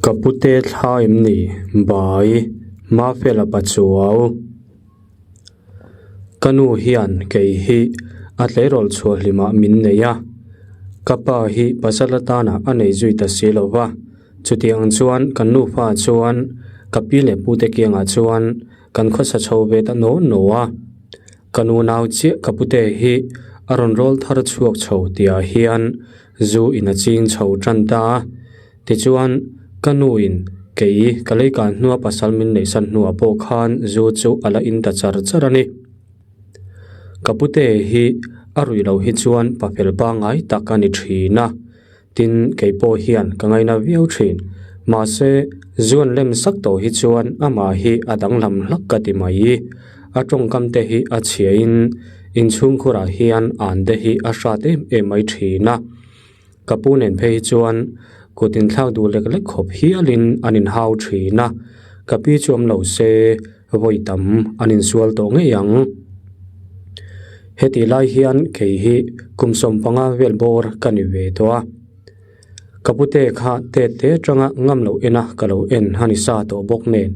Ka pute thla em ni? Bai, Mafela Pachuau. Ka nu hian kei hi a tleirawl chhuah hlimah min nei a, ka pa hi pasal atana a nei zui ta si lo va, chutiang chuan kan nufa chuan ka pi leh pute kiangah chuan kan khawsa chho ve ta naw naw a. Ka nu nau chiah ka pute hi a rawn rawl thar chhuak chho tihah hian zu in a ching chho tan ta a. Tichuan, ka nu in kei ka leikan hnua pasal min neihsan hnuah pawh khan zu chu a la in ta char char a ni. Ka pute hi a ruih loh hi chuan pa fel pangngai tak a ni thin a, tin kei pawh hian ka ngaina viau thin. Mahse, zu an lem sak tawh hi chuan amah hi a danglam hlak ka ti mai. A tawngkam te hi a chhia in inchhungkhurah hian an te hi a hrat em em mai thin a. Ka pu nen phei hi chuan kut inthlak duh lek lek khawp hialin an inhau thin a, ka pi chu awm lo se vawi tam an insual tawh ngei ang. Hetih lai hian kei hi kum 15 vel bawr ka ni ve tawh a, ka pute kha tet te atanga ngam loh ena ka lo en a ni sa tawh bawk nen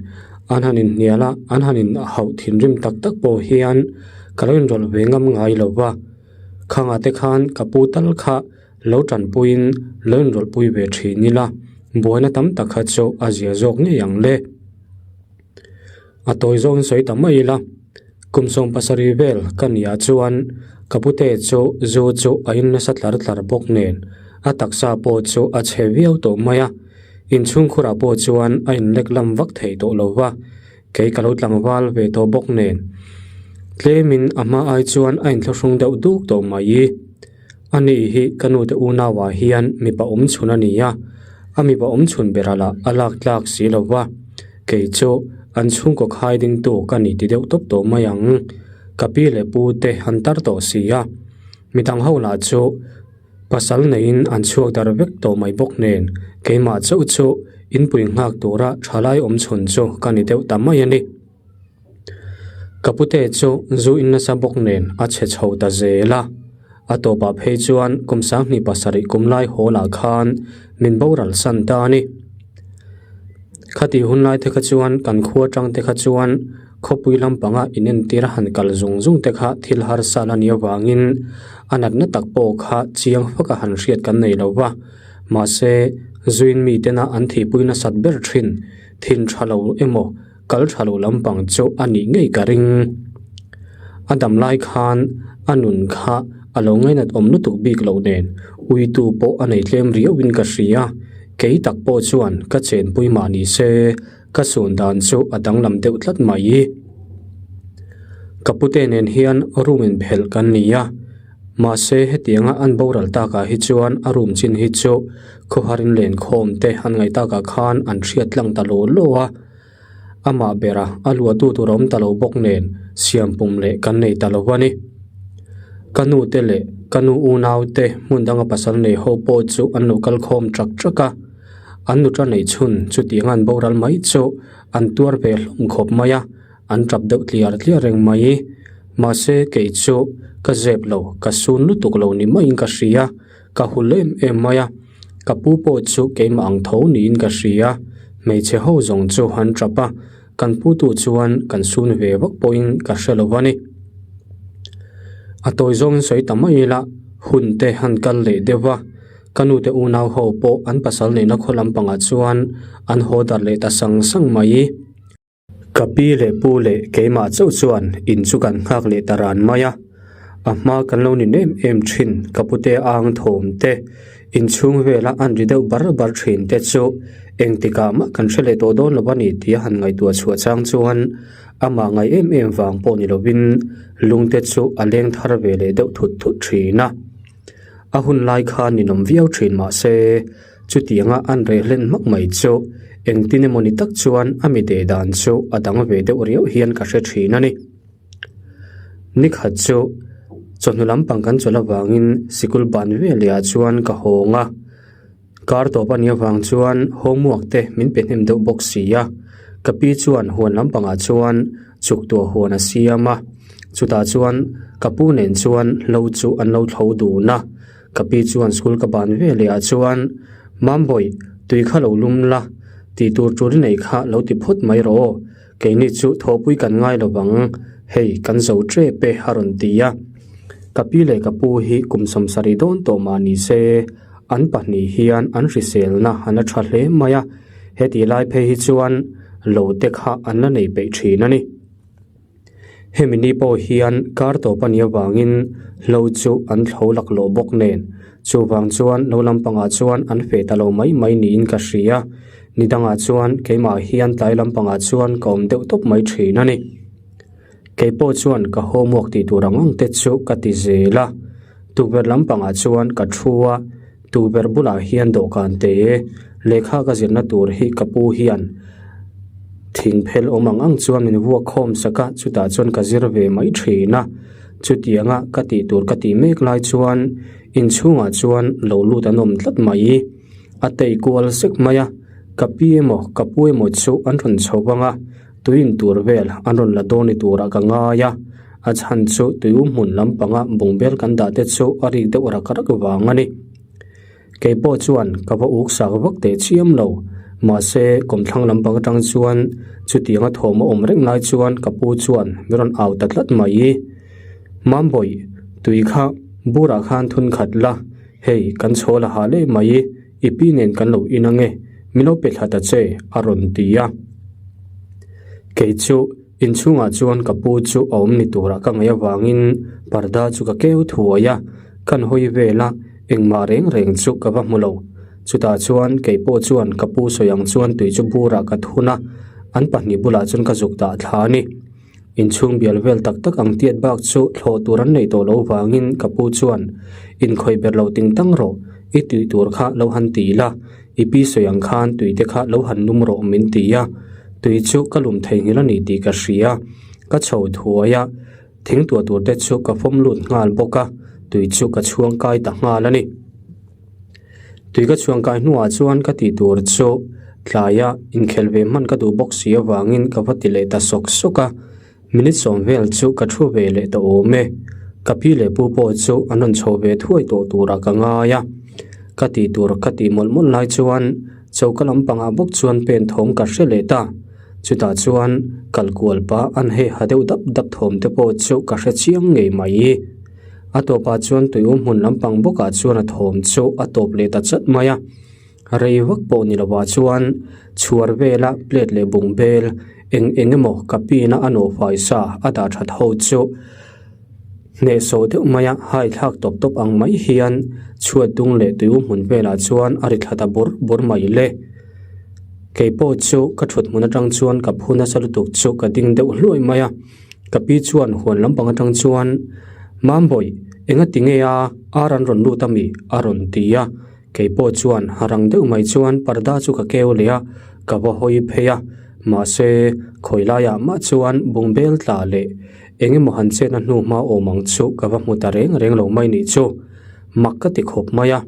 an han inhnial a, an han inhauh thinrim tak tak pawh hian ka lo inrawlh ve ngam ngai lo va. Khangah te khan ka pu tal kha lo tanpuiin lo inrawlhpui ve thin ila, buaina tam tak kha chu a zia zawk ngei ang le. A tawi zawngin sawi ta mai ila, kum 70 vel ka nia chuan ka pute chu zu chu a in nasa tlar tlar bawk nen a taksa pawh chu a chhe viau tawh mai a, inchhungkhurah pawh chuan a inlek lam vak thei tawh lo va. Kei ka lo tlangval ve tawh bawk nen tlemin a hma ai chuan a inthlahrung deuh duk tawh mai. A ni hi ka nu te unauah hian mipa awm chhun a ni a, a mipa awm chhun berah lah a lak tlak si lo va, kei chu an chhungkaw khai ding tu ka ni ti deuh tawp tawh mai ang. Ka pi leh pu te an tar tawh si a, midang ho lah chu Pasal neiin an chhuak dar vek tawh mai bawk nen, keimah chauh chu inpui nghak tura thalai awm chhun chu ka ni deuh ta mai a ni. Ka pute chu zu in nasa bawk nen a chhe chho ta zel a, a tawpah phei chuan kum 27 kum lai haw lah khan min boral san ta a ni. Khati hun lai te kha chuan kan khua tang te kha chuan Khawpui lampanga inentir a han kal zung zung te kha thil harsa la ni avangin a natna tak pawh kha chiang faka han hriat kan nei lo va. Mahse, zuin mi tena an thihpui nasat ber thin, thin tha lo emaw kal tha lo lampang chu a nih ngei ka ring. A dam lai khan a nun kha a lo ngainat awm lutuk bik loh nen uitu pawh a nei tlem riauhin ka hria. Kei tak pawh chuan ka chenpui mah ni se. Ka sun dan chu a danglam deuh tlat mai. Ka pute nen hian room in phelh kan ni a, mahse hetianga an boral takah hi chuan a room chin hi chu khawharin lenkhawm te an ngaih takah khan an hriat tlang ta law law a. Amah bera a luahtu tur a awm ta lo bawk nen siam pum leh kan nei ta lo a ni. Ka nu te leh ka nu unau te hmun danga pasal nei ho pawh chu an lo kal khawm trak trak a. An nuṭa neih chhun chutiang an boral mai chu an tuar ve hlawm khawp mai a, an ṭap deuh tliar tliar reng mai. Mahse kei chu ka zep lo, ka sun lutuk lo ni maiin ka hria, ka hul em em mai a. Ka pu pawh chu keimah ang tho niin ka hria, hmeichhe ho zawng chu an ṭap a, kan pu tu chuan kan sun ve vak pawhin ka hre lo a ni. A tawi zawngin sawi ta mai ila, hun te han kal leh deuh va. Ka nu te unau ho pawh an pasal neihna khaw lampangah chuan an haw darh leh ta sang sang mai. Ka pi leh pu leh keimah chauh chuan in chu kan nghak leh ta ran mai a. A hma kan lo nin em em thin ka pute ang thawm te, inchhung vela an ri deuh bar bar thin te chu engtikah mah kan hre leh tawh dawn lo a ni tia han ngaihtuah chhuah chang chuan amah ngaih em em vang pawh ni lovin lungte chu a leng thar ve leh deuh thut thut thin a. A hun lai kha ninawm viau thin mah se, chutianga an reh hlen hmak mai chu engtin emaw ni tak chuan a mi deh dan chu a dang ve deuh riau hian ka hre thin a ni. Nikhat chu chawhnu lampang kan chawlh avangin sikul ban veleh ah chuan ka hawng a, kar tawp a nih avang chuan homework te min pe hnem deuh bawk si a, ka pi chuan huan lampangah chuan chuk tuah huan a siam a, chutah chuan ka pu nen chuan hlo chu an lo thlo dun a, ka pi chuan school ka ban veleh ah chuan Mambawi tui kha lo lum la. Tih tur tul i nei kha lo ti phawt mai rawh aw, keini chu thawhpui kan ngai lo vang, hei kan zo tep e a rawn ti a. Ka pi leh ka pu hi kum sawmsarih dawn tawh mah ni se, an pahnih hian an hriselna an la tha hle mai a, hetih lai phei hi chuan lo te kha an la nei peih thin a ni. Hemi ni pawh hian kar tawp a nih avangin hlo chu an thlo laklawh bawk nen, chuvang chuan lo lampangah chuan an feh ta lo mai mai niin ka hria. Ni dangah chuan keimah hian tlai lampangah chuan ka awm deuh tawp mai thin a ni. Kei pawh chuan ka homework tih tur ang ang te chu ka ti zel a, tukverh lampangah chuan ka thu a, tukverh bulah hian dawhkan te lehkha ka zirna tur hi ka pu hian thing phel awm ang ang chuan min vuak khawm sak a, chutah chuan ka zir ve mai thin a, chutianga ka tih tur ka tih mek lai chuan inchhungah chuan lo lut an awm tlat mai. A tei kual sek mai a, ka pi emaw ka pu emaw chu an rawn chho vang a, tui in tur vel an rawn la dawn ni turah ka ngai a, a chhan chu tui um hmun lampanga bungbel kan dah te chu a rik deuh rak rak vang a ni. Kei pawh chuan ka va uk sak vak teh chiam lo, mahse kawmthlang lampang atang chuan chutianga thawm a awm reng lai chuan ka pu chuan min rawn au ta tlat mai. Mambawi, tui kha burah khan thun khat la, hei kan chhaw la ha leh mai, i pi nen kan lo in ange, min lo pe thla ta che a rawn ti a. Kei chu inchhungah chuan ka pu chu a awm ni turah ka ngaih avangin parda chu ka keu thuai a, kan hawi vel a, engmah reng reng chu ka va hmu lo. Chutah chuan kei pawh chuan ka pu sawi ang chuan tui chu burah ka thun a, an pahnih bulah chuan ka zuk dah thla a ni. Inchhung bial vel tak tak ang tiat bak chu thlawh tur an nei tawh lo vangin ka pu chuan, Inkhawih ber lo ting tang rawh, i tui tur kha lo han ti la, i pi sawi ang khan tui te kha lo han lum rawh min ti a. Tui chu ka lum theihnghilh a ni tih ka hria. Ka chho thuai a, thing tuah tur te chu ka fawm lut nghal bawk a, tui chu ka chhuang kai ta nghal a ni. Tui ka chhuang kai hnuah chuan ka tih tur chu tlaia inkhelh ve hman ka duh bawk si avangin ka va ti leh ta sawk sawk a, minute sawm vel chu ka thu ve leh ta awm e. Ka pi leh pu pawh chu an rawn chho ve thuai tawh turah ka ngai a, ka tih tur ka tih mawlh mawlh lai chuan choka lampangah bawk chuan pen thawm ka hre leh ta. Chutah chuan kal kual pah an hei ha deuh dap dap thawm te pawh chu ka hre chiang ngei mai. A tawpah chuan tuium hmun lampang bawkah chuan a thawm chu a tawp leh ta chat mai a. Rei vak pawh ni lovah chuan chhuar vela plate leh bung bel eng eng emaw ka pin a a nawhfai sa a dah that ho chu hnehsawh deuh mai a, hai thlak tawp tawp ang mai hian chhuat dung leh tuium hmun velah chuan a ri thla ta bur bur mai le. Kei pawh chu ka thut hmun atang chuan ka phu nasa lutuk chu ka ding deuh hluai mai a. Ka pi chuan huan lampang atang chuan, Mambawi, enga ti nge a, ar an rawn lut ami? a rawn ti a. Kei pawh chuan a rang deuh mai chuan parda chu ka keu leh a, ka va hawi phei a. Mahse, khawi laiah mah chuan bungbel tla leh eng emaw han chetna hnu hma awm ang chu ka va hmu ta reng reng lo mai nih chu. Mak ka ti khawp mai a.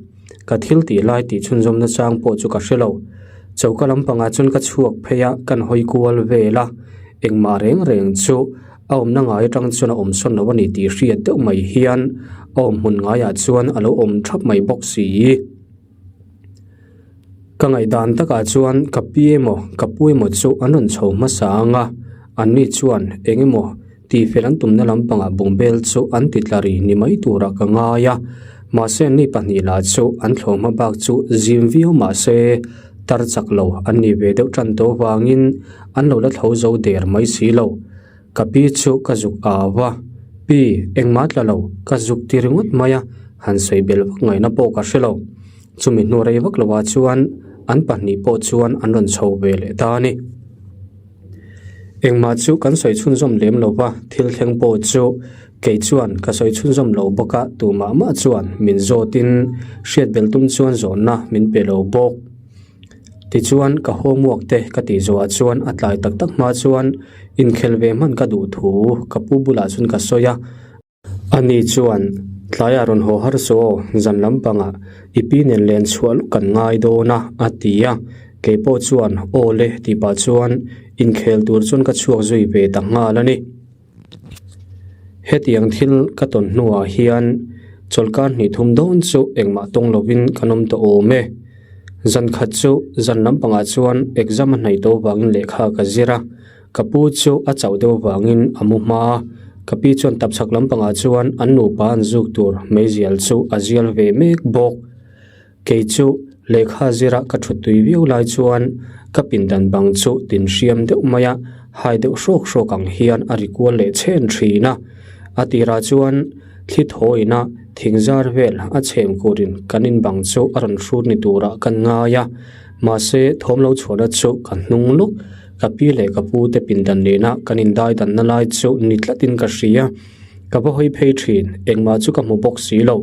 Ka thil tih lai tih chhunzawmna chang pawh chu ka hre lo. Choka lampangah chuan ka chhuak phei a, kan hawi kual vel a. Engmah reng reng chu a awmna ngai atang chuan a awm sawn lo a ni tih hriat deuh mai hian a awm hmun ngaiah chuan a lo awm thap mai bawk si. Ka ngaihdan takah chuan ka pi emaw ka pu emaw chu an rawn chho hmasa ang a, anni chuan eng emaw tihfel an tumna lampangah bungbel chu an ti tla ri ni mai turah ka ngai a, mahse anni pahnih lah chu an thlawh hma bak chu zim viau mahse tar chak lo an nih ve deuh tan tawh vangin an lo la thlo zo der mai si lo. Ka pi chu ka zuk au a, Pi, engmah tla lo, ka zuk ti ringawt mai a, han sawi bel vak ngaihna pawh ka hre lo. Chumi hnu rei vak lovah chuan an pahnih pawh chuan an rawn chho ve leh ta a ni. Engmah chu kan sawi chhunzawm lem lo va, thil thleng pawh chu kei chuan ka sawi chhunzawm lo bawk a, tumah mah chuan min zawtin hriat bel tum chuan zawnna min pe lo bawk. Tichuan ka homework te ka tih zawhah chuan a tlai tak tak hma chuan inkhel ve hman ka duh thu ka pu bulah chuan ka sawi a. Ani chuan tlaiah rawn haw har suh aw, zan lampangah i pi nen len chhuah luk kan ngai dawn a a ti a. Kei pawh chuan aw le tih pah chuan inkhel tur chuan ka chhuak zui ve ta nghal a ni. Hetiang thil ka tawn hnuah hian chawlhkar hnih thum dawn chu engmah tawng lovin kan awm tawh awm e. Zan khat chu zan lampangah chuan exam a hnaih tawh vangin lehkha ka zir a, ka pu chu a chauh deuh vangin a mu hma a, ka pi chuan tapchhak lampangah chuan an nupa an zuk tur meizial chu a zial ve mek bawk. Kei chu lehkha zira ka thut tui viau lai chuan ka pindan bang chu tin hriam deuh mai a, hai deuh hrawk hrawk ang hian a ri kual leh chhen thin a. A tirah chuan thli thawina thing zar vel a chhem kurin kan in bang chu a rawn hrut ni turah kan ngai a, mahse thawm lo chhuahna chu ka hnung lawk. Ka pi leh ka pu te pindan nena kan indai danna lai chu ni tlatin ka hria. Ka va hawi phei thin, engmah chu ka hmu bawk si lo.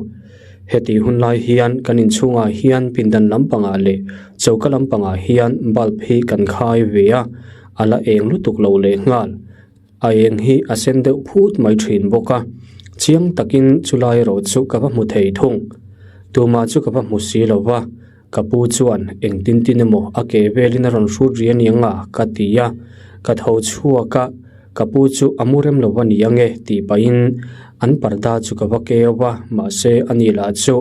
Heti hun lai hian kan inchhungah hian pindan lampangah leh choka lampangah hian bulb hi kan khai ve a, a la eng lutuk lo leh nghal. A eng hi a sen deuh phut mai thin bawk a, chiang takin chulai erawh chu ka va hmu thei thung. Tumah chu ka va hmu si lo va, ka pu chuan engtin tin emaw a ke velin a rawn hrut ri aniang a ka ti a, ka tho chhuak a, ka pu chu a mu rem lo a ni ang e tih pahin an parda chu ka va keu a, mahse ani lah chu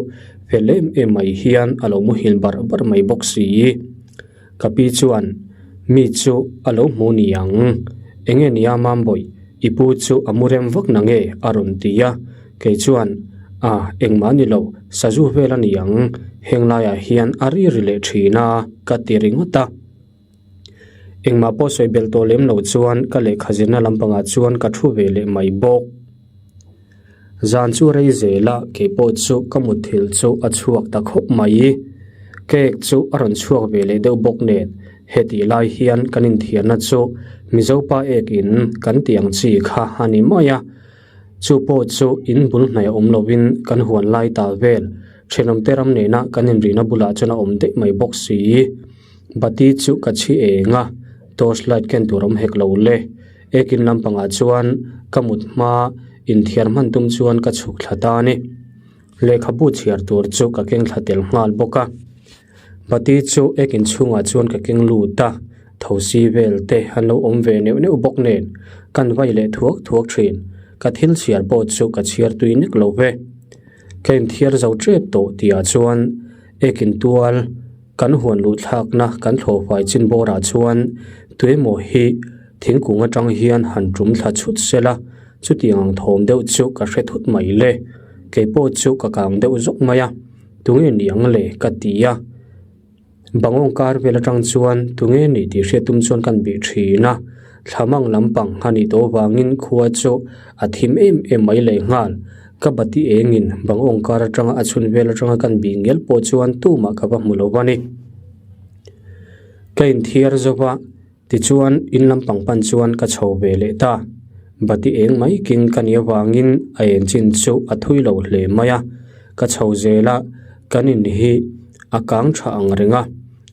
fel em em mai hian a lo muhil barh barh mai bawk si. Ka pi chuan, Mi chu a lo hmu ni ang. Enge nia Mambawih, i pu chu a mu rem vak na nge? a rawn ti a. Kei chuan, A, engmah ni lo, sazu vel a ni ang, heng laiah hian a ri ri leh thin a, ka ti ringawt a. Engmah pawh sawi belh tawh lem lo chuan ka lehkha zirna lampangah chuan ka thu ve leh mai bawk. Zan chu rei zel a, kei pawh chu ka mutthilh chu a chhuak ta khawp mai. Cake chu a rawn chhuak ve leh deuh bawk nen, hetih lai hian kan inthiarna chu Mizopa ek in kan tih ang chi kha a ni mai a. Chu pawh chu in bul hnaih a awm lovin kan huan lai ta vel, thenawmte ram nena kan inrihna bulah chuan a awm daih mai bawk si. Bati chu ka chhi eng a, torch light ken tur awm hek lo le. Ekin lampangah chuan ka mut hma inthiar hman tum chuan ka chhuk thla ta a ni. Lehkhabu chhiar tur chu ka keng thla tel nghal bawk a. Bati chu ekin chhungah chuan ka keng lut a, thosi vel te an lo awm ve neuh neuh bawk nen kan vai leh thuak thuak thin. Ka thil chhiar pawh chu ka chhiar tui nek lo ve. Ka inthiar zo tep tawh tihah chuan ekin tual Kan huan luh thlakna kan thlawhfai chin bawrah chuan tuemaw hi thingkung atang hian han tum thla chhut se la, chutiang ang thawm deuh chu ka hre thut mai le. Kei pawh chu ka kang deuh zawk mai a, tunge ni ang le ka ti a. Bangawng kar vel atang chuan tunge ni tih hriat tum chuan kan bih thin a, thlamang lampang a nih tawh avangin khua chu a thim em em mai lehnghal. Ka bati engin bang awngkar atanga a chhun vel atanga kan bih ngial pawh chuan tumah ka va hmu lo a ni. Ka inthiar zo va, tichuan in lampang pan chuan ka chho ve leh ta. Bati eng mai king ka nih avangin a en chin chu a thui lo hle mai a. Ka chho zel a, kan in hi a kang tha ang reng a,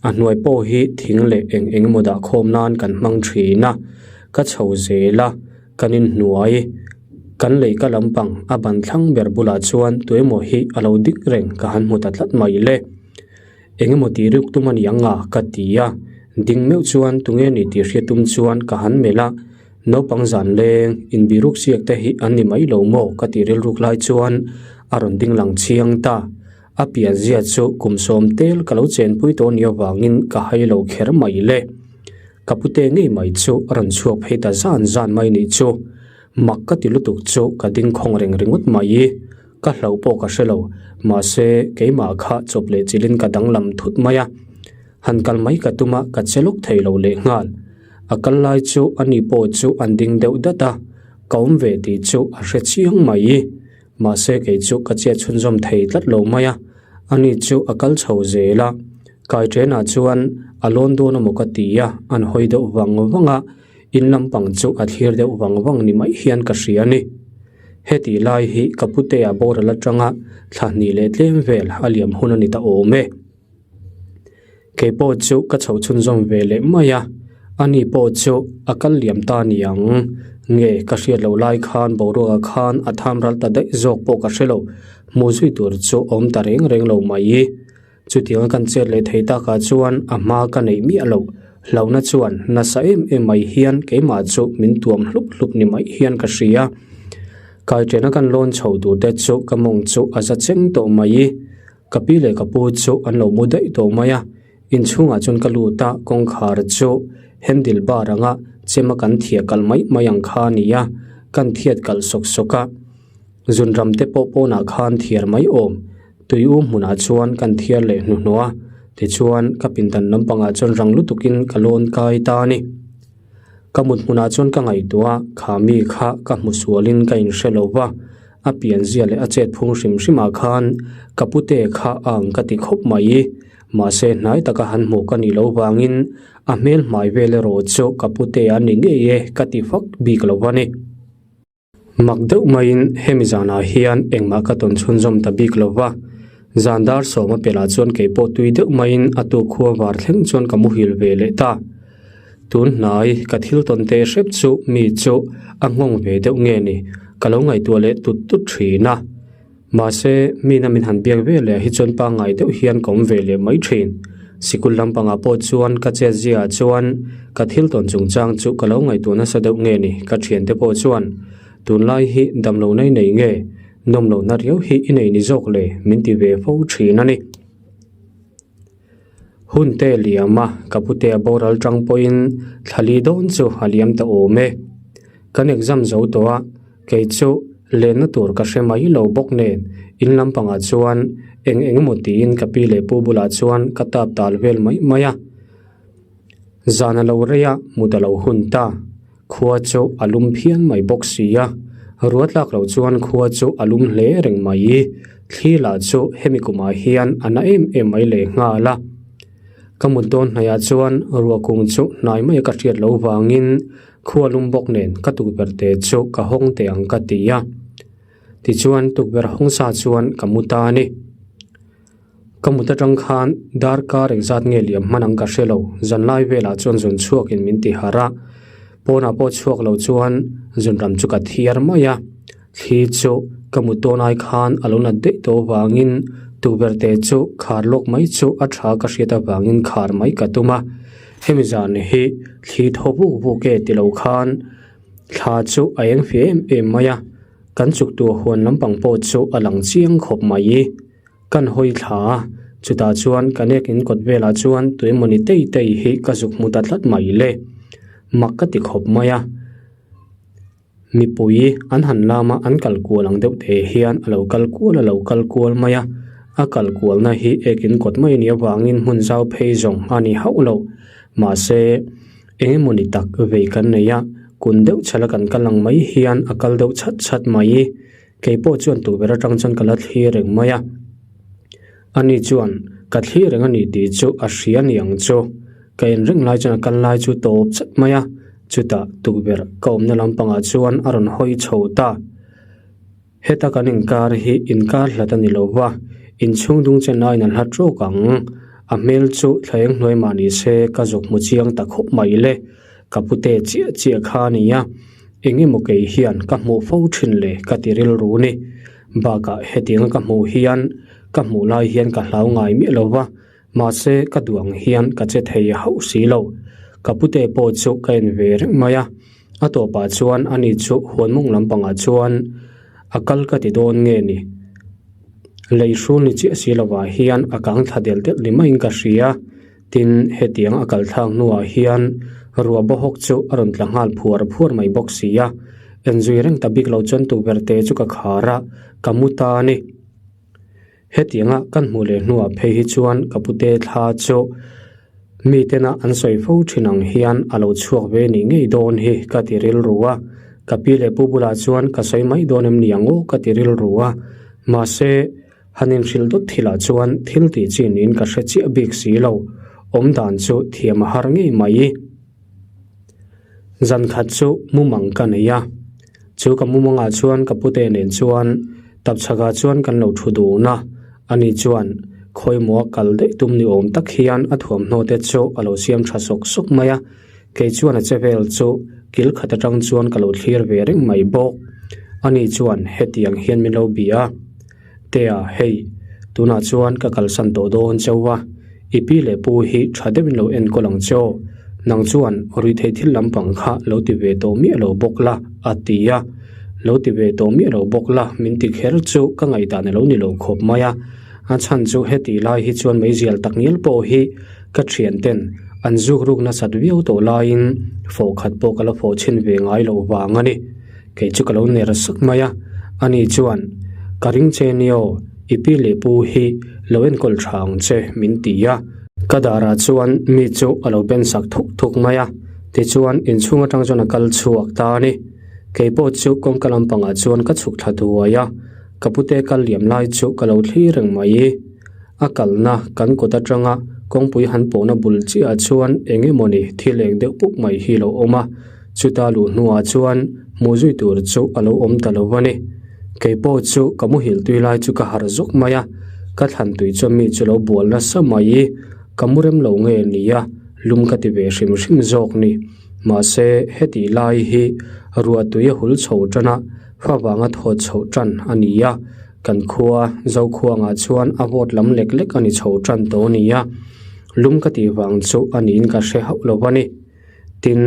a hnuai pawh hi thing leh eng eng emaw dah khawm nan kan hmang thin a. Ka chho zel a, Kan inhnuai, kan lei ka lampang a ban thlang ber bulah chuan tuemaw hi a lo dik reng ka han hmu ta tlat mai le. Engemaw tih ruk tum a ni ang a ka ti a, ding meuh chuan tunge ni tih hriat tum chuan ka han melh a, naupang zan leng inbiruk siak te hi an ni mai lo maw ka tih rilruk lai chuan a rawn ding lang chiang ta. A pianzia chu kum sawm tel ka lo chenpui tawh ni avangin ka hai lo kher mai le. Ka pute ngei mai chu a rawn chhuak phei ta zan zan mai nih chu. Mak ka ti lutuk chu ka ding khawng reng ringawt mai. Ka hlauh pawh ka hre lo, mahse keimah kha chawp leh chilhin ka danglam thut mai a. Han kal mai ka tum a, ka che lawk thei lo lehnghal. A kal lai chu ani pawh chu an ding deuh dat a, ka awm ve tih chu a hre chiang mai. Mahse kei chu ka chiat chhunzawm thei tlat lo mai a, ani chu a kal chho zel a, kai ṭenah chuan a lawn dawn amaw ka ti a, an hawi deuh vang vang a, in lampang chu a thlir deuh vang vang ni mai hian ka hria a ni. Hetih lai hi ka putea boral aṭanga thla hnih leh tlem vel a liam hun a ni ta awm e. Kei pawh chu ka chhoh chhunzawm ve leh mai a, ani pawh chu a kal liam ta ni ang. Nge ka hriat loh lai khan boruakah khan a tham ral ta daih zawk pawh ka hre lo, hmuh zui tur chu awm ta reng reng lo mai. Chutianga kan chet leh thei takah chuan a hma ka neih miah loh hlauhna chuan nasa em em mai hian keimah chu min tuam hlup hlup ni mai hian ka hria. Kaiṭena kan lawn chho tur te chu ka mawng chu a za cheng tawh mai. Ka pi leh ka pu chu an lo mu daih tawh mai a, Inchhungah chuan ka lut a, kawngkhar chu handle bar anga chem a kan thiah kalh mai mai ang kha a ni a, kan thiat kalh sawk sawk a. Zunram te pawh pawnah khan thiar mai awm. Tui u hmunah chuan kan thiar leh hnuhnawh a, tichuan ka pindan lampangah chuan rang lutukin ka lawn kai ta a ni. Ka mut hmunah chuan ka ngaihtuah a, kha mi kha ka hmu sualin ka inhre lo va, a pianzia leh a chet phung hrim hrimah khan ka pute kha a ang ka ti khawp mai. Mahse hnai taka han hmuh ka nih loh vangin a hmel hmai vel erawh chu ka pute a ni ngei e ka ti fak bik lo va ni. Mak deuh maiin hemi zanah hian engmah ka tawn chhunzawm ta bik lo va, zan dar sawma pelh chuan kei pawh tui deuh maiin a tuk khua var thleng chuan ka muhil ve leh ta. Tun hnai ka thil tawn teh hrep chu mi chu a nghawng ve deuh nge ni ka lo ngaihtuah leh tut tut thin a. Mahse, mina min han biak ve leh hi chuan pangngai deuh hian ka awm ve leh mai thin. Sikul lampangah pawh chuan ka chet ziaah chuan ka thil tawn chungchang chu ka lo ngaihtuah nasa deuh nge ni ka thiante pawh chuan tunlai hi damlohna i nei nge, nawmlohna riau hi i nei ni zawk le min ti ve fo thin a ni. Hun te liam a, ka pute a boral tang pawhin thla li dawn chu a liam ta awm e. Kan exam zo tawh a, kei chu lenna tur ka hre mai lo bawk nen in lampangah chuan eng eng emaw tiin ka pi leh pu bulah chuan ka tap dal vel mai mai a. Zan a lo rei a, mut a lo hun ta. Khua chu a lum phian mai bawk si a, ruat lak loh chuan khua chu a lum hle reng mai. Thli lah chu hemi kumah hian a na em em mai leh nghal a. Ka mut dawn hnaihah chuan ruah kung chu hnai mai a ka hriat loh vangin khua lum bawk nen ka tukverh te chu ka hawng teh ang ka ti a. Tichuan tukverh hawng sa chuan ka mu ta a ni. Ka mut atang khan darkar engzat nge liam hman ang ka hre lo, zanlai velah chuan zun chhuakin min ti harh a, pawnah pawh chhuak lo chuan zunram chu ka thiar mai a, thli chu ka mut dawn ai khan a lo nat daih tawh avangin tukverh te chu khar lawk mai chu a tha ka hriat avangin khar mai ka tum a, hemi zan hi thli thaw vuk vuk e ti lo khan thla chu a eng fe em em mai a, kan chuk tur huan lampang pawh chu a lang chiang khawp mai. Kan hawi thla a, chutah chuan ka nek in kawt velah chuan tuemawni tei tei hi ka zuk hmu ta tlat mai le. Mak ka ti khawp mai a, mipui an han lam a an kal kual ang deuh te hian a lo kal kual a lo kal kual mai a, a kal kualna hi ek in kawt mai a nih avangin hmun zau phei zawng a ni hauh lo. Mahse, eng emawni tak vei kan nei a, kun deuh chhala kan kal ang mai hian a kal deuh chhat chhat mai. Kei pawh chuan tukverh atang chuan ka la thlir reng mai a, ani chuan ka thlir reng a ni tih chu a hria ni ang chu. Ka en reng lai chuan a kal lai chu tawp chat mai a, chutah tukverh ka awmna lampangah chuan a rawn hawi chho ta. Heta kan inkar hi inkar hlat a ni lo va, inchhung dung chen laiin a hlat rawk ang. A hmel chu thla eng hnuai mah ni se ka zuk hmu chiang ta khawp mai le. Ka pute chiah chiah kha a ni a. Eng emaw kei hian ka hmuh fo thin le ka ti rilru ni. Bakah hetianga ka hmuh hian ka hmuh lai hian ka hlau ngai miah lo va, mahse ka duh ang hian ka che thei hauh si lo. Ka pute pawh chu ka en ve reng mai a, a tawpah chuan ani chu huan mawng lampangah chuan a kal ka ti dawn nge ni. Lei hrul ni chiah si lovah hian a kang thla delh delh ni maiin ka hria. Tin, hetiang a kal thlak hnuah hian ruah bawhawk chu a rawn tla nghal phuar phuar mai bawk si a, enzui reng ta bik lo chuan tukverh te chu ka khar a, ka mu ta a ni. Hetianga kan hmuh leh hnuah phei hi chuan ka pute thla chu mi tena an sawi fo thin ang hian a lo chhuak ve nih ngei dawn hi ka ti rilru a, ka pi leh pu bulah chuan ka sawi mai dawn em ni ang aw ka ti rilru a, mahse, Han inhrilh dawt thilah chuan thil tih chi niin ka hre chiah bik si lo, awm dan chu thiam a har ngei mai. Zan khat chu mumang ka nei a, chu ka mumangah chuan ka pute nen chuan tapchhakah chuan kan lo thu dun a, ani chuan khawimaw a kal daih tum ni awm tak hian a thuamhnaw te chu a lo siam tha sawk sawk mai a, kei chuan a che vel chu kil khat atang chuan ka lo thlir ve reng mai bawk. Ani chuan hetiang hian min lo bia a. Tea, hei, tunah chuan ka kalsan tawh dawn chauh a, i pi leh pu hi tha deuhin lo enkawl ang che aw, nang chuan ruihtheih thil lampang kha lo ti ve tawh miah lo bawk la, a ti a. Lo ti ve tawh miah lo bawk la, min ti kher chu ka ngaihdan a lo ni lo khawp mai a, a chhan chu heti lai hi chuan meizial tak ngial pawh hi. Ka thian ten an zuk ruk nasat viau tawh laiin fawh khat pawh ka la fawh chhin ve ngai loh vang a ni. Kei chu ka lo ner sak mai a, ani chuan, Ka ring che nia aw, i pi leh pu hi lo enkawl tha ang che, min ti a. Ka darah chuan mi chu a lo ben sak thuk thuk mai a, tichuan inchhung atang chuan a kal chhuak ta a ni. Kei pawh chu kawngka lampangah chuan ka chhuk thla thuai a, ka pute kal liam lai chu ka lo thlir reng mai. A kalna kan kawt atanga kawngpui han pawhna bul chiahah chuan eng emawni thil eng deuh pup mai hi a lo awm a, chuta luh hnuah chuan hmuh zui tur chu a lo awm ta lo a ni. Kei pawh chu ka muhil tui lai chu ka harh zawk mai a, ka thlan tui chuan mi chu lo bual nasa mai i ka mu rem lo nge nia lum ka ti ve hrim hrim zawk ni. Mahse hetih lai hi ruah tui a hul chho tan a, fa vanga thawt chhoh tan a ni a. Kan khua Zokhuangah chuan a vawt lam lek lek a ni chho tan tawh a ni a, lum ka tih vang chu a niin ka hre hauh lo a ni. Tin,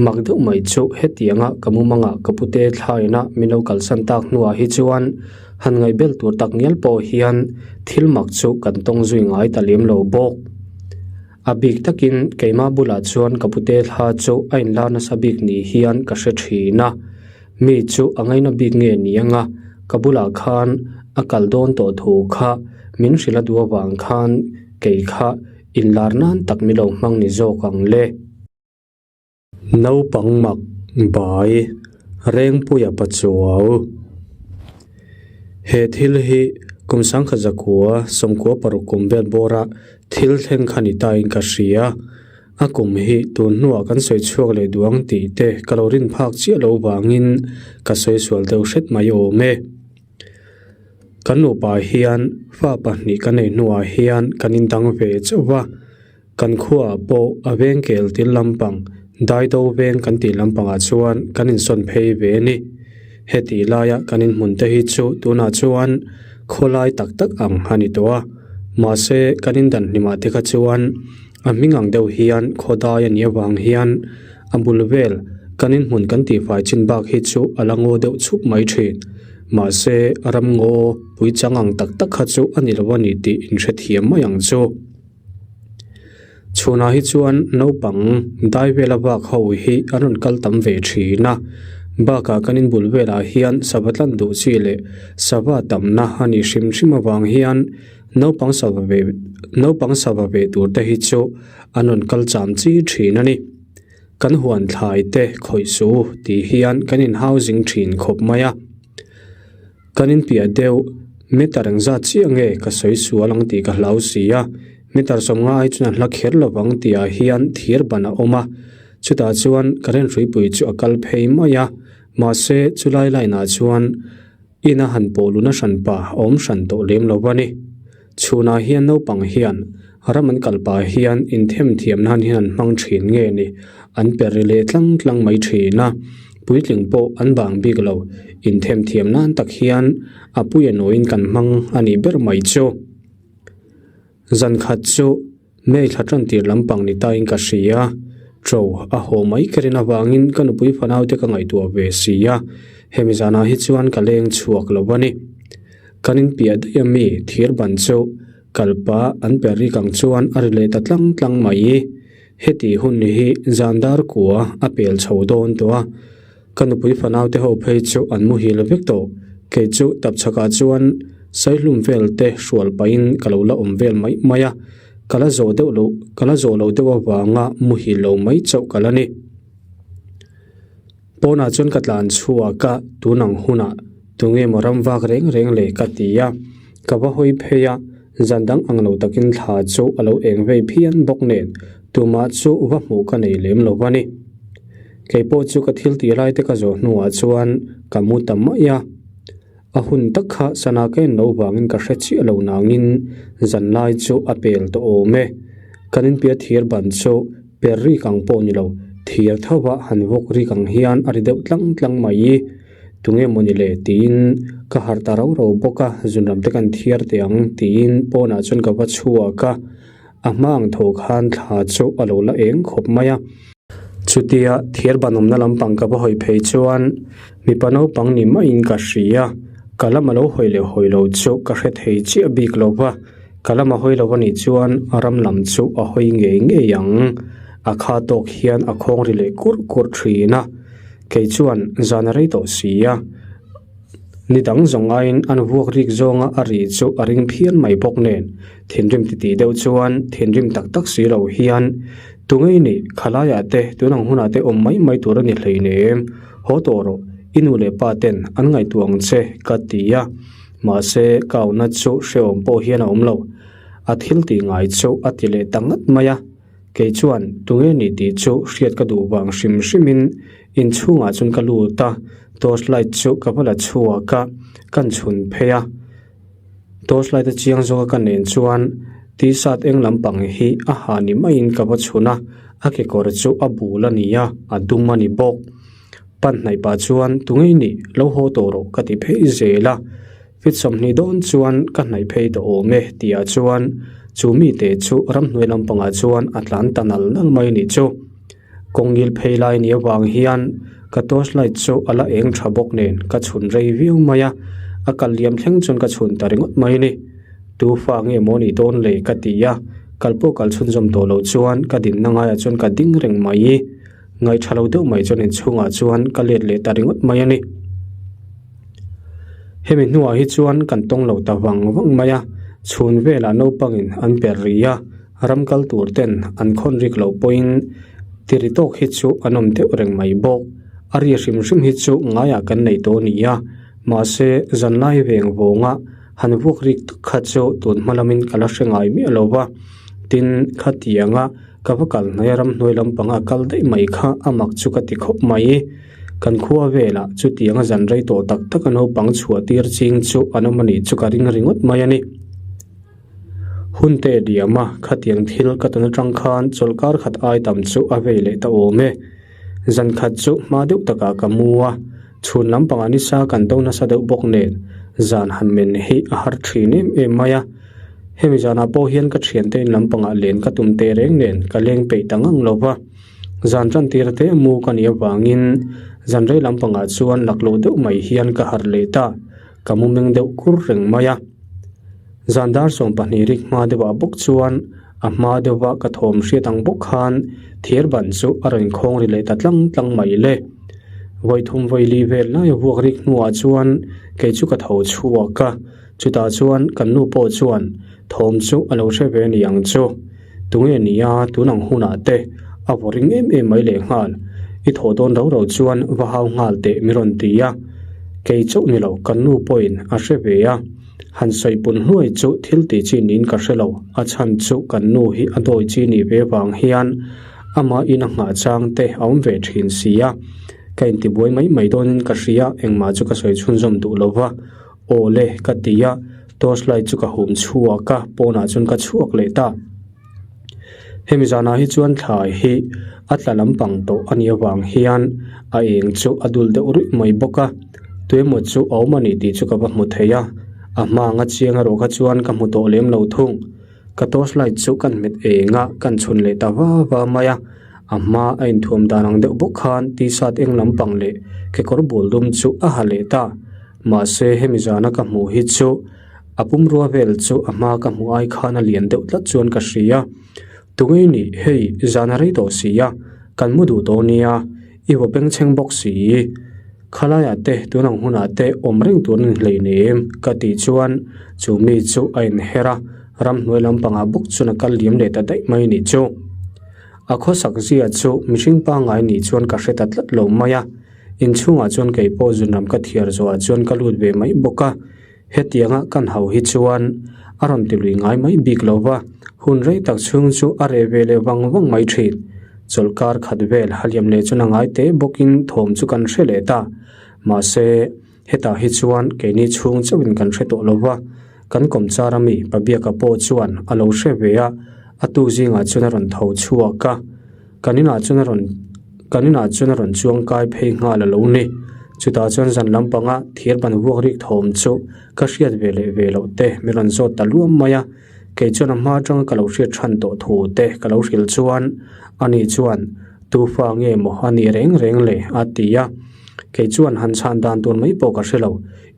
mak deuh mai chu hetianga ka mumangah ka pute thlaina min lo kalsan tak hnuah hi chuan han ngaihbel tur tak ngial pawh hian thil mak chu kan tawng zui ngai ta lem lo bawk. A bik takin keimah bulah chuan ka pute thla chu a inlar nasa bik ni hian ka hre thin a. Mi chu a ngaina bik nge ni anga ka bulah khan a kal dawn tawh thu kha min hrilh a duh avang khan kei kha inlar nan tak mi lo hmang ni zawk ang le. Naupang mak bai Rengpuia Pachuau He thil hi kum sangkhat zakua sawmkua paruk kum vel bawra thil thleng kha ni tain ka hria. A kum hi tun hnuah kan sawi chhuak leh duh ang tih te ka lo rin phak chiah lo vangin ka sawi sual deuh hret mai awm e. Kan nupa hian fa pahnih ka nei hnuah hian kan indang ve chauh va, kan khuaah pawh a veng kel til lampang Daido veng kan tih lampangah chuan kan insawn phei ve a ni. Hetih laia kan inhmun te hi chu tunah chuan khawlai tak tak ang a ni tawh a, mahse kan indan hlimah te kha chuan A hming ang deuh hian khawdai a nih avang hian a bul vel kan inhmun kan tihfai chin bak hi chu a la ngaw deuh chhup mai thin. Mahse, ram ngaw pui chang ang tak tak kha chu a ni lo a ni tih inhrethiam mai ang chu. Chhunah hi chuan naupang dai vela bak ho hi an rawn kal tam ve thin a, bakah kan inbul velah hian sava tlan duh chi leh sava tamna a nih hrim hrim avang hian Naupang sava ve naupang sava ve tur te hi chu an rawn kal cham chi thin a ni. Kan huan thlai te khawih su tih hian kan in housing thin khawp mai a. Kan in piah deuh meter engzat chiah nge ka sawi sual ang tih ka hlau si a, meter sawmnga ai chuan a hla kher lovang tih ah hian thir ban a awm a, chutah chuan current hruipui chu a kal phei mai a, mahse chulai line ah chuan Ina han pawh luna hran pa a awm hran tawh lem lo a ni. Chhunah hian naupang hian ram an kal pah hian inthem thiam nan hian an hmang thin nge ni, an per ri leh tlang tlang mai thin a. Puitling pawh an bang bik lo, inthem thiam nan tak hian a pui a nawiin kan hmang a nih ber mai chu. Zan khat chu May thla tan tir lampang ni tain ka hria. Ṭo a haw mai ka rin avangin ka nupui fanaute ka ngaihtuah ve si a, hemi zanah hi chuan ka leng chhuak lo a ni. Kan inpiah daih a mi thir ban chu kalpa an per rik ang chuan a ri leh ta tlang tlang mai. Heti hun hi zan dar kua a pel chho dawn tawh a, Ka nupui fanaute ho phei chu an muhil vek tawh. Kei chu tapchhakah chuan saihlum vel te hrual pahin ka lo la awm vel mai mai a, ka la zawh deuh loh ka la zawh loh deuh avanga muhil lo mai chauh ka la ni. Pawnah chuan ka tlan chhuak a, tun ang hunah tunge maw ram vak reng reng le ka ti a, ka va hawi phei a, zan dang ang lo takin thla chu a lo eng vei phian bawk nen tumah chu va hmuh ka nei lem lo va ni. Kei pawh chu ka thil tih lai te ka zawh hnuah chuan ka mu ta mai a, a hun tak kha sana ka en loh vangin ka hre chiah lo nangin zan lai chu a pel tawh awm e. Kan inpia thir ban chu per rik ang pawh ni lo, thir tho va han vawk rik ang hian a ri deuh tlang tlang mai. Tunge maw ni le tiin ka harh ta rau rau bawk a, zunram te kan thiar teh ang tiin pawnah chuan ka va chhuak a. A hma ang tho khan thla chu a lo la eng khawp mai a. Chutia thir ban awmna lampang ka va hawi phei chuan mipa naupang ni maiin ka hria. Ka lam a lo hawi leh hawi lo chu ka hre thei chiah bik lo va. Ka lam a hawi lo a nih chuan ram lam chu a hawi ngei ngei ang. A kha tawk hian a khawng ri leh kurh kurh thin a, kei chuan zan a rei tawh si a. Ni dang zawng aiin an vuak rik zawnga a ri chu a ring phian mai bawk nen, thinrim titih deuh chuan thinrim tak tak si lo hian, Tungei nih, khalaiah te tun ang hunah te awm mai mai tur a ni hleinem, haw tawh rawh, i nu leh pa ten an ngaihtuah ang che, ka ti a. Mahse, ka auhna chu hrehawm pawh hian a awm lo. A thil tih ngai chu a ti leh ta ngat mai a. Kei chuan tunge ni tih chu hriat ka duh vang hrim hrimin inchhungah chuan ka lut a, torch light chu ka va la chhuak a, kan chhun phei a. Torch light a chiang zawk a ka nen chuan t-shirt eng lampang hi a ha ni maiin ka va chhun a, a kekawr chu a bul a ni a, a dum a ni bawk. Pan hnaih pah chuan tunge ni lo haw tawh rawh ka ti phei zel a. Fit 20 dawn chuan ka hnaih phei tawh awm e tihah chuan chu mite chu ramhnuai lampangah chuan a tlan ta nal nal mai nih chu. Kawngil phei lai ni avang hian ka torch light chu a la eng tha bawk nen ka chhun rei viau mai a, a kal liam thleng chuan ka chhun ta ringawt mai a ni. Tu fa nge maw nih dawn le ka ti a, kal pawh kal chhunzawm tawh loh chuan ka dinna ngaiah chuan ka ding reng mai. Ngaihṭha lo deuh mai chuan inchhungah chuan ka let leh ta ringawt mai a ni. Hemi hnuah hi chuan kan tawng lo ta vang vang mai a, chhun velah naupangin an per ri a, ram kal tur ten an khawn rik loh pawhin ti ri tawk hi chu an awm deuh reng mai bawk. A ri hrim hrim hi chu ngaiah kan nei tawh a ni a, mahse zanlai veng vawnga han vuak rik tak kha chu tun hma lamin ka la hre ngai miah lo va, tin khatianga ka va kal hnaih a ramhnuai lampanga kal daih mai kha a mak chu ka ti khawp mai. Kan khua velah chutianga zan rei tawh tak tak a naupang chhuah tir ching chu an awm a nih chu ka ring ringawt mai a ni. Hun te diam a, khatiang thil ka tawn atang khan chawlhkar khat ai tam chu a vei leh ta awm e. Zan khat chu hma deuh takah ka mu a, chhun lampangah nisa kan do nasa deuh bawk nen zan han men hi a har thin em em mai a. Hemi zanah pawh hian ka thiante in lampangah len ka tum teh reng nen ka leng peih ta ngang lo va. Zan tan tir te mu ka nih avangin zan rei lampangah chuan laklawh deuh mai hian ka harh leh ta, ka mu meng deuh kur reng mai a. Zan dar 20 rik hma deuhah bawk chuan a hma deuhva ka thawm hriat ang bawk khan thir ban chu a rawn khawng ri leh ta tlang tlang mai le. Vawi thum vawi li vel lai a vuak rik hnuah chuan kei chu ka tho chhuak a, chutah chuan kan nu pawh chuan thawm chu a lo hre ve a ni ang chu. Tunge nia tun ang hunah te a vaw ring em em mai leh nghal. I thawh dawn rau rau chuan va hau nghal teh mi rawn ti a. Kei chauh ni lo kan nu pawhin a hre ve a. Han sawi pun hnuai chu thil tih chi niin ka hre lo. A chhan chu kan nu hi a dawi chi nih ve vang hian amah in a nghah chang te a awm ve thin si a. Ka intibuai mai mai dawnin ka hria engmah chu ka sawi chhunzawm duh lo va. Aw le, ka ti a, torch light chu ka hum chhuak a, pawnah chuan ka chhuak leh ta. Hemi zanah hi chuan thlai hi a tla lampang tawh a nih avang hian a eng chu a dul deuh ruih mai bawk a, tuemaw chu a awm a ni tih chu ka va hmu thei a, a hma anga chiang erawh kha chuan ka hmu tawh lem lo thung. Ka torch light chu kan hmet eng a, kan chhun leh ta va va mai a, a hma a inthuam dan ang deuh bawk khan t-shirt eng lampang leh kekawr bul dum chu a ha leh ta. Mahse hemi zana ka hmuh hi chu a pumrua vel chu a hma ka hmuh ai khan a lian deuh tlat chuan ka hria. Tunge nih hei zana rei tawh si a, kan mu duh tawh nia, i vaw bengchheng bawk si. Khalaiah te tun ang hunah te awm reng tur a ni hleinem ka tih chuan chu mi chu a inher a, ramhnuai lampangah bawk chuan a kal liam leh ta daih mai nih chu. A khawsak zia chu mihring pangngai nih chuan ka hre ta tlat lo mai a. Inchhungah chuan kei pawh zunram ka thiar zawhah chuan ka lut ve mai bawk a, hetianga kan hau hi chuan a rawn ti lui ngai mai bik lo va, hun rei tak chhung chu a reh ve leh vang vang mai thin. Chawlhkar khat vel haliam leh chuan a ngai teh bawkin thawm chu kan hre leh ta. Mahse, hetah hi chuan keini chhung chauhin kan hre tawh lo va, kan kawmchar ami Pabiaka pawh chuan a lo hre ve a, a tuk zingah chuan a rawn tho chhuak a. Kan inah chuan a rawn kan inah chuan a rawn chuang kai phei nghal a lo ni. Chutah chuan zan lampanga thir ban vuak rik thawm chu ka hriat ve leh ve loh te min rawn zawt ta luam mai a. Kei chuan a hma atanga ka lo hriat than tawh thu te ka lo hrilh chuan ani chuan tu fa nge maw a nih reng reng le a ti a. Kei chuan han chhan dan tur mai pawh ka hre lo,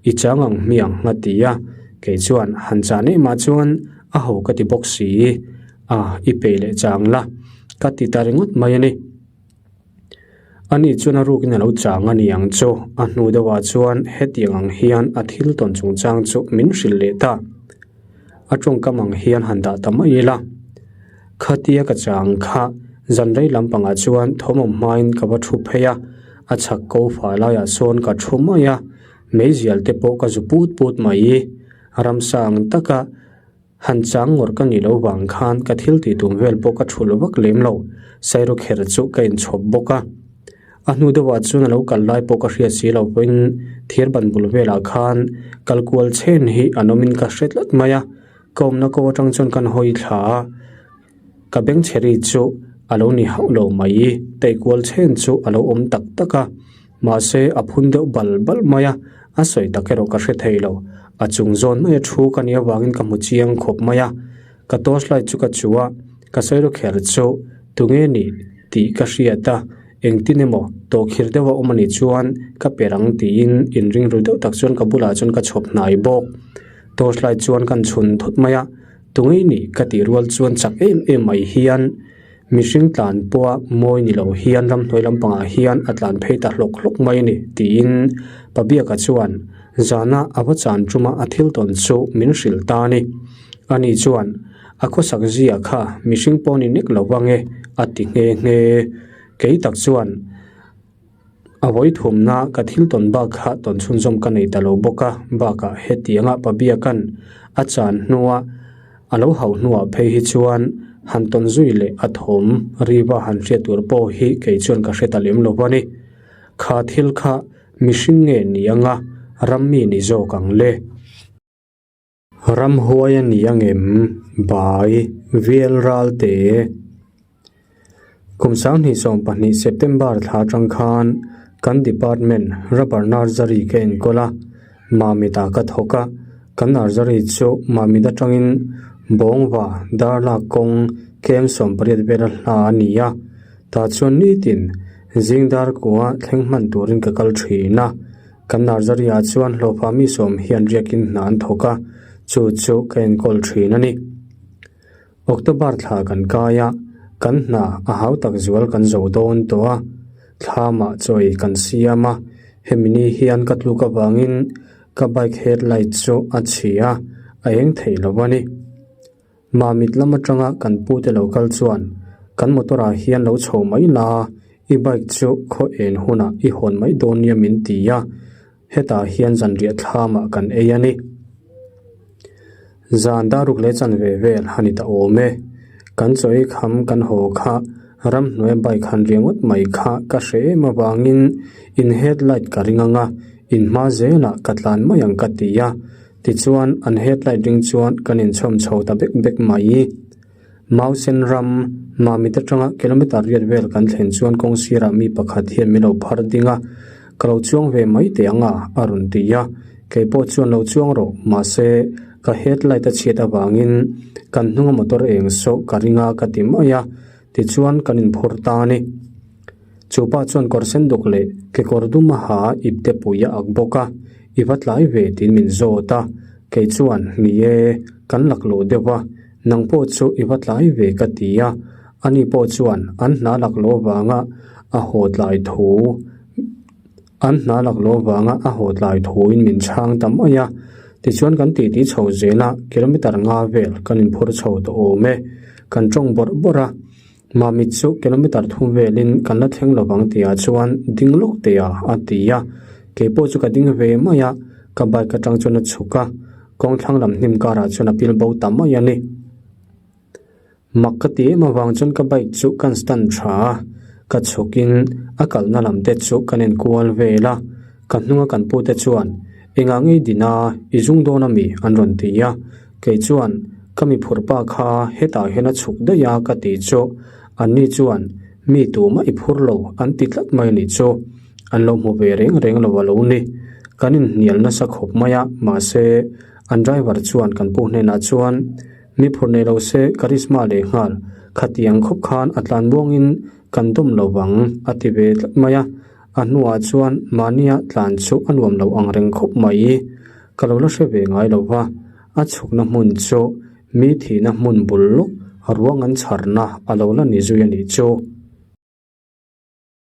i chang ang hmiang a ti a. Kei chuan han chah neih mah chuan. A ho ka ti bawk si. A, i peih leh chang la, ka ti ta ringawt mai a ni. Ani chuan a rukin a lo chang a ni ang chu. A hnu deuhah chuan hetiang ang hian a thil tawn chungchang chu min hrilh leh ta. A tawngkam ang hian han dah ta mai ila. Khatia ka chang kha zan rei lampangah chuan thawmawm hmain ka va thu phei a, a chhak ko fai laiah sawn ka thu mai a, meizial te pawh ka zu put put mai. Ramsa ang taka han chang ngawrh ka nih loh vang khan ka thil tih tum vel pawh ka thulh vak lem lo, sairawkherh chu ka inchhawp bawk a. A hnu deuhah chuan a lo kal lai pawh ka hriat si lo pawhin thir ban bul velah khan kal kual chen hi an awmin ka hre tlat mai a, ka awmna ko atang chuan kan hawi thla a, ka bengchheri chu a lo ni hauh lo mai, tei kual chen chu a lo awm tak tak a, mahse a phun deuh bal bal mai a, a sawi tak erawh ka hre thei lo, a chung zawn mai a thu ka nih avangin ka hmu chiang khawp mai a, ka torchlight chu ka chu a, ka sawi ru kher chu tunge nih tih ka hriat a. Engtin emaw tawhkhir deuh a awm a nih chuan ka per ang tiin inring ru deuh tak chuan ka bulah chuan ka chhawp hnai bawk. Torchlight chuan kan chhun thawt mai a, tungei nih ka tih rual chuan chak em em mai hian mihring tlan pawha mawi ni lo hian ramhnuai lampangah hian a tlan phei ta hlawk hlawk mai a ni tiin Pabiaka chuan zana a va chan tuma a thil tawn chu min hrilh ta a ni. Ani chuan a khawsak zia kha mihring pawh ni nek lo vang e a ti nghe nghe. Kei tak chuan a vawi thumna ka thil tawn bak kha tawn chhunzawm ka nei ta lo bawk a, bakah hetianga Pabiaka'n a chan hnua a lo hauh hnuah phei hi chuan han tawn zui leh a thawm riva han hriat tur pawh hi kei chuan ka hre ta lem lo a ni. Kha thil kha mihring nge ni anga ram mi ni zawk ang le? Ramhuai a ni angem? Bai, Vial Ralte. Kum 2020 September thla atang khan kan department Rubber Nursery ka enkawl a, Mamit ah ka thawk a, kan nursery chu Mamit atangin Bawngva, Darlak kawng kem 18 vela hla a ni a, tah chuan nitin zing dar kua thleng hman turin ka kal thin a. Kan nursery ah chuan hlawhfa mi sawm hian riakin hna an thawk a, chu chu ka enkawl thin a ni. October thla kan kai a, kan hna a hau tak zual kan zo dawn tawh a, thlamah chawi kan siam a, hemi ni hian ka tluk avangin ka bike headlight chu a chhi a, a eng thei lo a ni. Mamit lam atanga kan pute lo kal chuan kan motor ah hian lo chho mai la, i bike chu khaw en hunah i hawn mai dawn nia min ti a, hetah hian zanriah thlamah kan ei a ni. Zan daruk leh chanve vel a ni ta awm e. Kan chaw ei kham kan haw kha ramhnuai bike han ri ngawt mai kha ka hre em avangin in headlight ka ring ang a, in hma zelah ka tlan mai ang ka ti a. Tichuan, an headlight ring chuan kan inchhawm chho ta bek bek mai. Mausen ram, Mamit atanga kilometer riat vel kan thlen chuan kawng sirah mi pakhat hian min lo phar ding a, Ka lo chuang ve mai teh ang a, a rawn ti a. Kei pawh chuan lo chuang rawh, mahse, ka headlight a chhiat avangin kan hnunga motor eng sawh ka ring a ka ti mai a, tichuan kan inphur ta a ni. Chu pa chuan kawr sen duk leh kekawr dum a ha ip te pui a ak bawk a, I va tlai ve tiin min zawt a, kei chuan, Ni e, kan lak loh deuh a, nang pawh chu i va tlai ve ka ti a, ani pawh chuan an hna lak loh avanga a haw tlai thu an hna lak loh avanga a haw tlai thuin min chhang ta mai a, tichuan kan titi chho zel a, kilometer nga vel kan inphur chho tawh awm e, kan tawng bawrh bawrh a. Mamit chu kilometer thum velin kan la thleng lovang tihah chuan ding lawk teh a, a ti a. Kei pawh chu ka ding ve mai a, ka bike atang chuan a chhuk a, kawng thlang lam hnim karah chuan a pil bo ta mai a ni. Mak ka ti em avang chuan ka bike chu kan stand tha a, ka chhukin a kalna lam te chu kan enkual vel a, ka hnunga kan pute chuan Engah ngei dina i zung dawn a mi? an rawn ti a, kei chuan ka mi phurh pa kha hetah hian a chhuk daih a ka ti chu anni chuan mi tumah i phur lo an ti tlat mai anih chu an lo hmu ve reng reng lo a lo ni. Kan inhnial nasa khawp mai a, mahse an driver chuan kan pu hnenah chuan mi phur nei lo se Karizma leh nghal khatiang khawp khan a tlan buangin kan dawm lo vang a ti ve tlat mai a. A hnuah chuan mahnia tlan chu a nuam lo ang reng khawp mai. Ka lo la hre ve ngai lo va, a chhukna hmun chu Mi thihna hmun bul lawk a ruang an chharna a lo la ni zui a nih chu.